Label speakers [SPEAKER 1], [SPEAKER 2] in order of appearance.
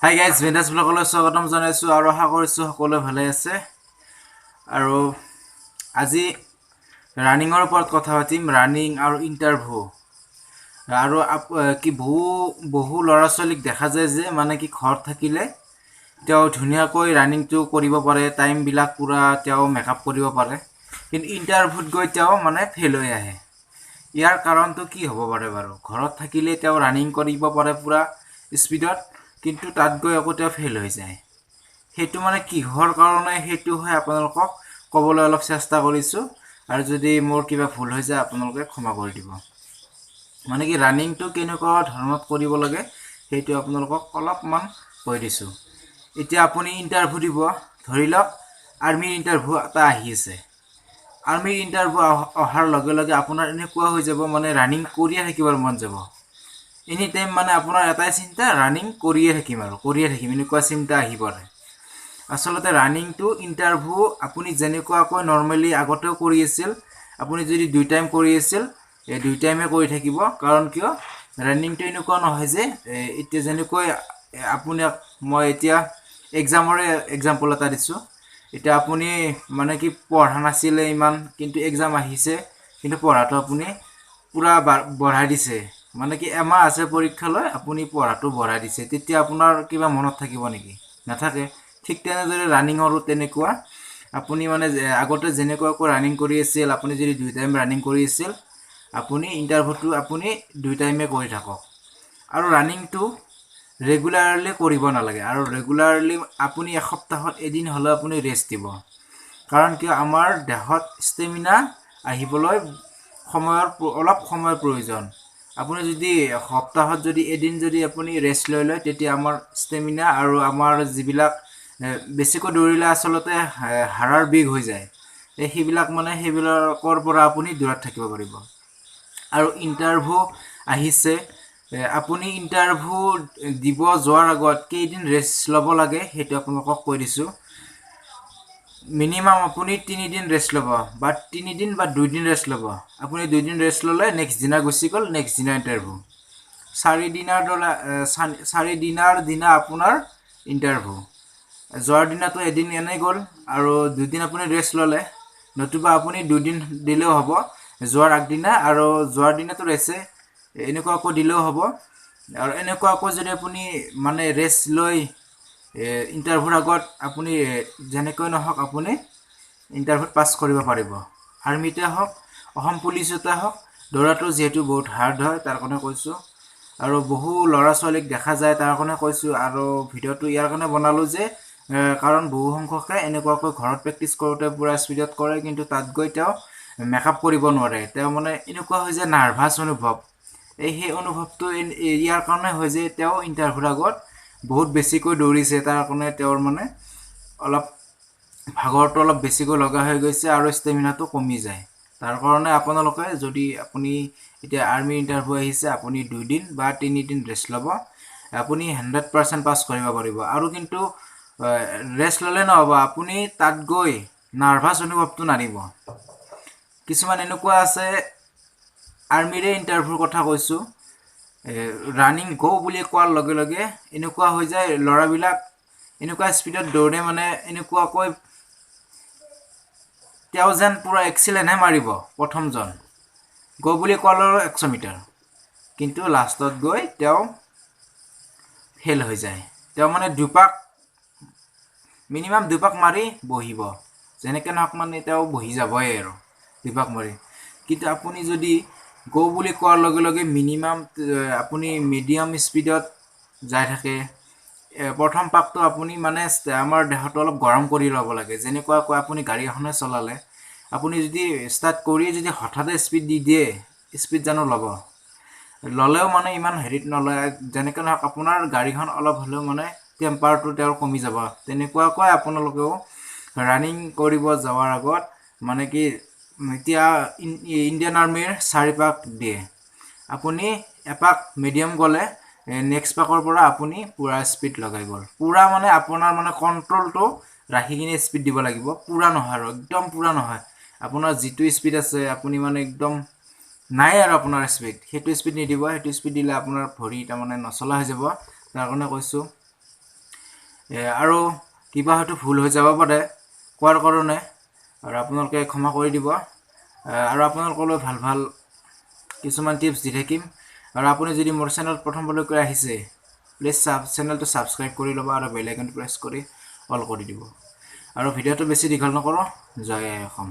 [SPEAKER 1] Hi guys, ভিন্দাছ ব্লগলৈ স্বাগতম জনাইছোঁ আৰু আশা কৰিছোঁ সকলোৱে ভালে আছে। আৰু আজি ৰানিঙৰ ওপৰত কথা পাতিম, ৰানিং আৰু ইণ্টাৰভিউ। আৰু কি বহু বহু ল'ৰা ছোৱালীক দেখা যায় যে মানে কি ঘৰত থাকিলে তেওঁ ধুনীয়াকৈ ৰানিংটো কৰিব পাৰে, টাইমবিলাক পূৰা তেওঁ মেকআপ কৰিব পাৰে, কিন্তু ইণ্টাৰভিউত গৈ তেওঁ মানে ফেইল হৈ আহে। ইয়াৰ কাৰণটো কি হ'ব পাৰে বাৰু? ঘৰত থাকিলে তেওঁ ৰানিং কৰিব পাৰে পূৰা স্পীডত, কিন্তু তাত গৈ আকৌ তেওঁ ফেইল হৈ যায়। সেইটো মানে কিহৰ কাৰণে সেইটো হয় আপোনালোকক ক'বলৈ অলপ চেষ্টা কৰিছোঁ, আৰু যদি মোৰ কিবা ভুল হৈ যায় আপোনালোকে ক্ষমা কৰি দিব। মানে কি ৰানিংটো কেনেকুৱা ধৰণত কৰিব লাগে সেইটো আপোনালোকক অলপমান কৈ দিছোঁ। এতিয়া আপুনি ইণ্টাৰভিউ দিব, ধৰি লওক আৰ্মিৰ ইণ্টাৰভিউ এটা আহি আছে। আৰ্মিৰ ইণ্টাৰভিউ অহাৰ লগে লগে আপোনাৰ এনেকুৱা হৈ যাব, মানে ৰানিং কৰিয়ে থাকিবৰ মন যাব এনি টাইম। মানে আপোনাৰ এটাই চিন্তা, ৰানিং কৰিয়ে থাকিম আৰু কৰিয়ে থাকিম, এনেকুৱা চিন্তা আহি পৰে। আচলতে ৰানিংটো ইণ্টাৰভিউ আপুনি যেনেকুৱাকৈ নৰ্মেলি আগতেও কৰি আছিল, আপুনি যদি দুই টাইম কৰি আছিল, এই দুই টাইমে কৰি থাকিব। কাৰণ কিয়, ৰানিংটো এনেকুৱা নহয় যে এতিয়া যেনেকৈ আপোনাক মই এতিয়া এক্সামৰে এক্সাম্পল এটা দিছোঁ। এতিয়া আপুনি মানে কি পঢ়া নাছিলে ইমান, কিন্তু এক্সাম আহিছে, কিন্তু পঢ়াটো আপুনি পূৰা বঢ়াই দিছে। মানে কি এমাহ আছে পৰীক্ষালৈ, আপুনি পঢ়াটো বঢ়াই দিছে, তেতিয়া আপোনাৰ কিবা মনত থাকিব নেকি? নাথাকে। ঠিক তেনেদৰে ৰানিঙৰো তেনেকুৱা। আপুনি মানে আগতে যেনেকুৱাকৈ ৰানিং কৰি আছিল, আপুনি যদি দুই টাইম ৰানিং কৰি আছিল, আপুনি ইণ্টাৰভিউটো আপুনি দুই টাইমে কৰি থাকক। আৰু ৰানিংটো ৰেগুলাৰলি কৰিব নালাগে, আৰু ৰেগুলাৰলি আপুনি এসপ্তাহত এদিন হ'লেও আপুনি ৰেষ্ট দিব। কাৰণ কিয়, আমাৰ দেহত ষ্টেমিনা আহিবলৈ সময়ৰ অলপ সময়ৰ প্ৰয়োজন। আপুনি যদি সপ্তাহত যদি এদিন যদি আপুনি ৰেষ্ট লৈ লয়, তেতিয়া আমাৰ ষ্টেমিনা আৰু আমাৰ যিবিলাক বেছিকৈ দৌৰিলে আচলতে হাড়ৰ বিষ হৈ যায়, এই সেইবিলাক মানে সেইবিলাকৰ পৰা আপুনি দূৰত থাকিব পাৰিব। আৰু ইণ্টাৰভিউ আহিছে, আপুনি ইণ্টাৰভিউ দিব যোৱাৰ আগত কেইদিন ৰেষ্ট ল'ব লাগে সেইটো আপোনালোকক কৈ দিছোঁ। মিনিমাম আপুনি তিনিদিন ৰেষ্ট ল'ব, বা তিনিদিন বা দুইদিন ৰেষ্ট ল'ব। আপুনি দুইদিন ৰেষ্ট ল'লে নেক্সট দিনা গুচি গ'ল, নেক্সট দিনা ইণ্টাৰভিউ। চাৰিদিনাৰ দৰে চাৰিদিনাৰ দিনা আপোনাৰ ইণ্টাৰভিউ, যোৱাৰ দিনাটো এদিন এনেই গ'ল আৰু দুদিন আপুনি ৰেষ্ট ল'লে, নতুবা আপুনি দুদিন দিলেও হ'ব যোৱাৰ আগদিনা, আৰু যোৱাৰ দিনাটো ৰেষ্টে, এনেকুৱাকৈ দিলেও হ'ব। আৰু এনেকুৱাকৈ যদি আপুনি মানে ৰেষ্ট লৈ ইণ্টাৰভিউৰ আগত আপুনি যেনেকৈ নহওক আপুনি ইণ্টাৰভিউত পাছ কৰিব পাৰিব। আৰ্মিতে হওক, অসম পুলিচতে হওক, দৌৰাটো যিহেতু বহুত হাৰ্ড হয় তাৰ কাৰণে কৈছোঁ, আৰু বহু ল'ৰা ছোৱালীক দেখা যায় তাৰ কাৰণে কৈছোঁ। আৰু ভিডিঅ'টো ইয়াৰ কাৰণে বনালোঁ যে কাৰণ বহু সংখ্যকে এনেকুৱাকৈ ঘৰত প্ৰেক্টিচ কৰোঁতে পূৰা স্পীডত কৰে, কিন্তু তাত গৈ তেওঁ মেকআপ কৰিব নোৱাৰে। তেওঁ মানে এনেকুৱা হৈ যায় নাৰ্ভাছ অনুভৱ। এই সেই অনুভৱটো ইয়াৰ কাৰণে হয় যে তেওঁ ইণ্টাৰভিউৰ আগত বহুত বেছিকৈ দৌৰিছে, তাৰ কাৰণে তেওঁৰ মানে অলপ ভাগৰটো অলপ বেছিকৈ লগা হৈ গৈছে আৰু ষ্টেমিনাটো কমি যায়। তাৰ কাৰণে আপোনালোকে যদি আপুনি এতিয়া আৰ্মি ইণ্টাৰভিউ আহিছে, আপুনি দুইদিন বা তিনিদিন ৰেষ্ট ল'ব, আপুনি 100% পাছ কৰিব পাৰিব। আৰু কিন্তু ৰেষ্ট ল'লে নহ'ব, আপুনি তাত গৈ নাৰ্ভাছ অনুভৱটো নানিব। কিছুমান এনেকুৱা আছে, আৰ্মিৰে ইণ্টাৰভিউৰ কথা কৈছোঁ, ৰানিং গ' বুলি কোৱাৰ লগে লগে এনেকুৱা হৈ যায়, ল'ৰাবিলাক এনেকুৱা স্পীডত দৌৰে, মানে এনেকুৱাকৈ তেওঁ যেন পূৰা এক্সিলেণ্টহে মাৰিব প্ৰথমজন, গ' বুলি কোৱাৰ লগে 100 মিটাৰ, কিন্তু লাষ্টত গৈ তেওঁ ফেইল হৈ যায়। তেওঁ মানে দুপাক, মিনিমাম দুপাক মাৰি বহিব, যেনেকৈ নহওক মানে তেওঁ বহি যাবই আৰু দুপাক মাৰি। কিন্তু আপুনি যদি গ' বুলি কোৱাৰ লগে লগে মিনিমাম আপুনি মিডিয়াম স্পীডত যাই থাকে, প্ৰথম পাকটো আপুনি মানে আমাৰ দেহটো অলপ গৰম কৰি ল'ব লাগে। যেনেকুৱাকৈ আপুনি গাড়ী এখনে চলালে, আপুনি যদি ষ্টাৰ্ট কৰিয়ে যদি হঠাতে স্পীড দি দিয়ে, স্পীড জানো ল'ব? ল'লেও মানে ইমান হেৰিত নলয়। যেনেকৈ নহওক আপোনাৰ গাড়ীখন অলপ হ'লেও মানে টেম্পাৰটো তেওঁৰ কমি যাব। তেনেকুৱাকৈ আপোনালোকেও ৰানিং কৰিব যোৱাৰ আগত মানে কি এতিয়া ইণ্ডিয়ান আৰ্মিৰ চাৰি পাক দিয়ে, আপুনি এপাক মিডিয়াম গ'লে নেক্সট পাকৰ পৰা আপুনি পূৰা স্পীড লগাই গ'ল, পূৰা মানে আপোনাৰ মানে কণ্ট্ৰলটো ৰাখি কিনে স্পীড দিব লাগিব, পূৰা নহয় আৰু একদম পূৰা নহয়, আপোনাৰ যিটো স্পীড আছে আপুনি মানে একদম নাই আৰু আপোনাৰ স্পীড, সেইটো স্পীড নিদিব। সেইটো স্পীড দিলে আপোনাৰ ভৰি তাৰমানে নচলা হৈ যাব, তাৰ কাৰণে কৈছোঁ। আৰু কিবা হয়তো ভুল হৈ যাব পাৰে কোৱাৰ কাৰণে, আৰু আপোনালোকে ক্ষমা কৰি দিব। আৰু আপোনালোকলৈ ভাল ভাল কিছুমান টিপছ দি থাকিম। আৰু আপুনি যদি মোৰ চেনেলত প্ৰথমবাৰলৈ আহিছে, প্লিজ চেনেলটো ছাবস্ক্ৰাইব কৰি ল'ব আৰু বেল আইকনটো প্ৰেছ কৰি অল কৰি দিব। আৰু ভিডিঅ'টো বেছি দীঘল নকৰোঁ। জয় আই অসম।